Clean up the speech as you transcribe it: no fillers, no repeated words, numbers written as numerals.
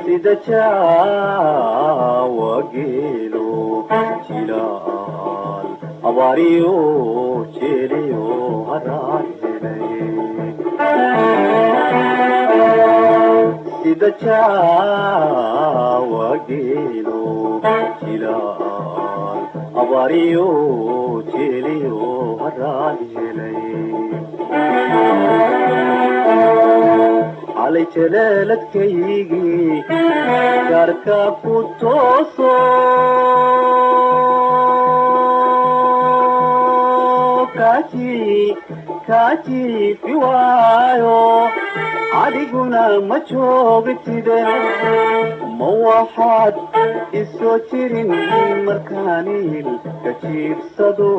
Sida jaawa geelo jilaal abaariyo jeliyo haraad helay, sida jaawa geelo jilaal abaariyo jeliyo haraad helay, calay jaleeladkaygii gaarka ku tooso, kaaji kaajiifi waayo, adiguna ma joogtide. Ma waxaad isoo jirin markaaniil ka jiibsado?